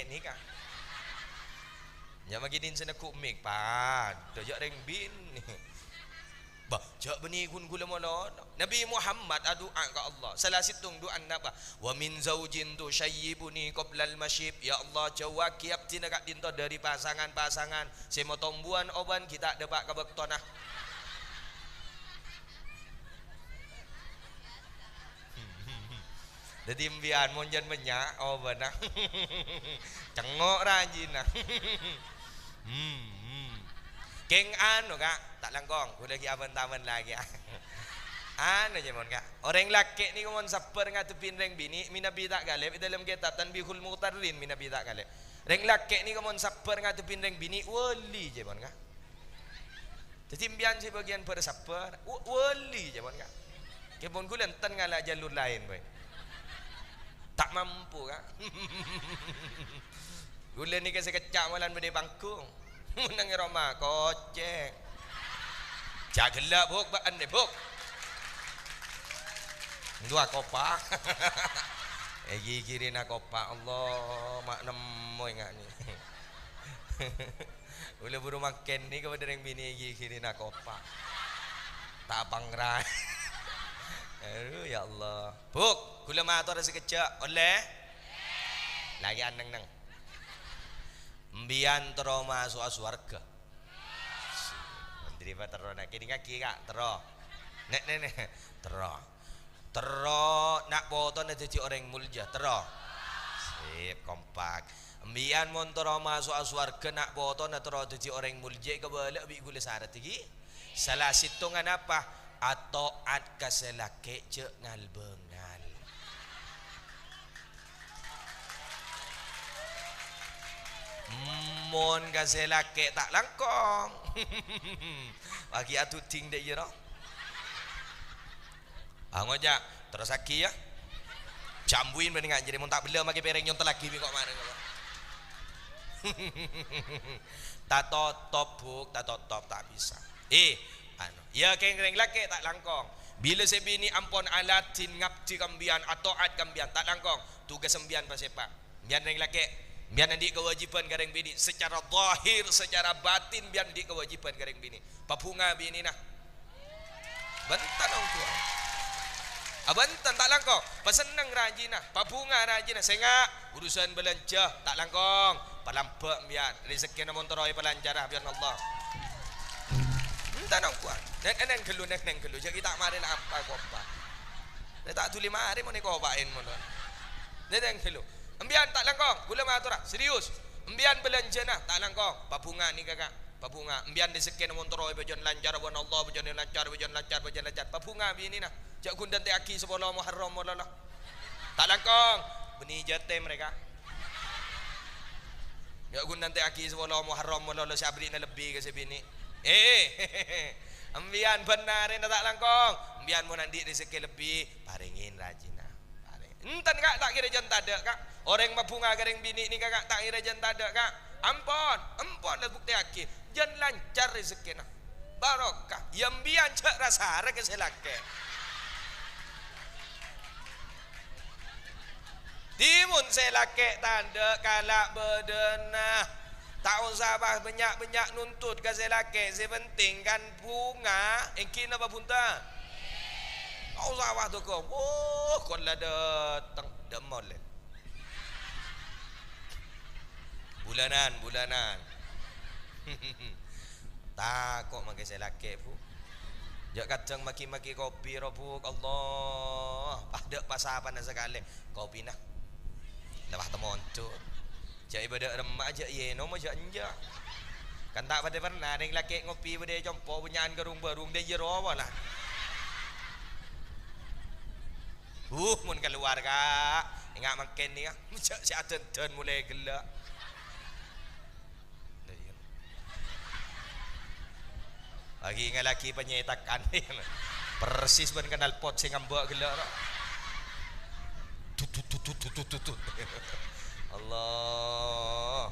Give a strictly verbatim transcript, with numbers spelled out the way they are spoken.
nèka. Nya' maghi din sè neggu' mik, padâ jâ' rèng binè'. Bâh, jâ' bânnè ghun ghulâ molana. Nabi Muhammad adu'a ka Allah. Sala sèttong du'ana napa? "Wa min zaujin tusyayyibuni qablal masyib." Ya Allah, jhâuwaghi abdhina ka'dinto dâri pasangan-pasangan sè matombuwân oban ghi' ta' dâpa' ka bâktona. Dhâddhi, empèyan mon jân bânnya', oh, bâna. Cengngo' rajina. Hmm, hmm. Kèng anu, Ka', ta' langkong, ghulâ ghi' abân-tabân lagi. Anu, jâ mon, Ka'. Orèng lakè' nèko mon sabbhâr ngadhebbhi rèng binè', mènabi ta' ghâlib, è dâlem kètab Tanbihul Mughtarrin mènabi ta' ghâlib. Rèng lakè' nèko mon sabbhâr ngadhebbhi rèng binè', wali, jâ mon, Ka'. Dhâddhi, empèyan sè bâgiyân bâr-sabbhâr, wa-, wali, jâ mon, Ka'. Kèng mon ghulâ enten ngala' jhâlur laèn, bhâi. Ta' mampu, Ka'. Ghulâ nèka sè kècca' molan bâdâ è panggung. Mon neng è roma, kocèng. Jâ' ghellâ', Buk, bâ'ân, Buk. Nduwâ kopa. Èghighiri na kopa, Allah, ma' nemmo ènga'na. Ghulâ buru mangkèn nèka bâdâ rèng binè' èghighiri na kopa. Ta' pangra. Aduh, ya Allah. Buk, ghulâ mator sakejjhâ', ollè? Lagi neng-neng. Empèyan terro maso'a sowarghâ. Mandiri pa terro, na', kèdingngaghi, Ka', terro. Nè', nè', nè', terro. Terro na' potona dhâddhi orèng molja, terro. Sip, kompak. Empèyan mon terro maso'a sowarghâ, na' potona terro dhâddhi orèng molja, èkabâlâ bi' ghulâ sarat ghi. Sala sèttongnga napa? Ato'at ka sè lakè', jâ' ngal-bângal. Mon ka sè lakè' ta' langkong. Paghi' aduding dâ' iyâ, ro. Ango, jâ', terrossaghi, yâ. Jâ' ambuin bânnè ngajhâri, mon ta' bellâ makè pèrèng nyontellaghi bi' ko' marè, ko'. Ta' totop, Buk, ta' totop, ta' bisa. Eh, anu, yâ, kèng rèng lakè' ta' langkong. Bilâ sè binè' ampon aladhin ngabdi ka empèyan, ato'at ka empèyan, ta' langkong. Tugas empèyan pasèpa'. Empèyan rèng lakè', empèyan andi' kawâjibhân ka rèng binè'. Secara zahir, secara batin, empèyan andi' kawâjibhân ka rèng binè'. Pabhunga binèna. Bhunten, ongguwân. Ah, bhunten, ta' langkong. Pasenneng rajina, pabhunga rajina. Sènga', urusan bâlânjhâ, ta' langkong. Palambâ' empèyan. Rejekkèna mon terro èpalancara bi' Allah. Bhunten, ongguwân. Neng, neng ghâllu, neng, neng ghâllu. Jâ' ghi' ta' marè la apa-apa. Nè ta' dhuli marè mon èkopa'è mon. Neng, neng ghâllu. Empèyan ta' langkong, ghulâ matora, serius. Empèyan bâlânjhâna ta' langkong, pabhunga nèka, Ka'. Pabhunga. Empèyan rejekkèna mon terro èpajân lancar bân Allah, pajân lancar, pajân lancar, pajân lancar. Pabhunga binèna. Jâ' ghun dântè'aghi sapolo Muharram malolo. Ta' langkong, bânnè jâtèm rèka. Jâ' ghun dântè'aghi sapolo Muharram malolo sè abâri'na lebbi ka sè binè'. Eh, empèyan bân narèna ta' langkong. Empèyan mon andi' rejekkè lebbi, parèngè rajina. Enten, Ka', ta' kèra jân tadâ', Ka'. Orèng mabhunga ka rèng binè' nèka, Ka', ta' kèra jân tadâ', Ka'. Ampon, ampon, la buktèyaghi. Jân lancar rejekkèna. Barokah. Yâ, empèyan jâ' ra-sara ka sè lakè'. Dhimon sè lakè' tadâ' kala' bâdâna. Ta' osa, bâh, bânnya'-bânnya' nuntut ka sè lakè', sè penting kan bhunga, èngghi napa bhunten? Ta' osa, bâh, dhâgghâ. Wuh, kon la dâteng, dâ' molè. Bulanan, bulanan. Tako' makè sè lakè', Bu. Jâ' kadhâng magi-magi kopi ro, Bu. Allah, padâ pasapana sakalè. Kopina. Lewat temonco. Jâ' ibâdâ remma, jâ' iènom, jâ' enjâ'. Kan ta' padâ pernah rèng lakè' ngopi bâdâ è compo', bânnya'an karung-bârung, dâ' iyâ rowa la. Uh, mon kalowar, Ka'. Enga' mangkèn nèka. Jâ' sè adhândhân molaè ghellâ'. Lagi ngalagghi penyetakan. Persis bân knalpot sè ngambâ' ghellâ', ro. Tut, tut, tut. Allah.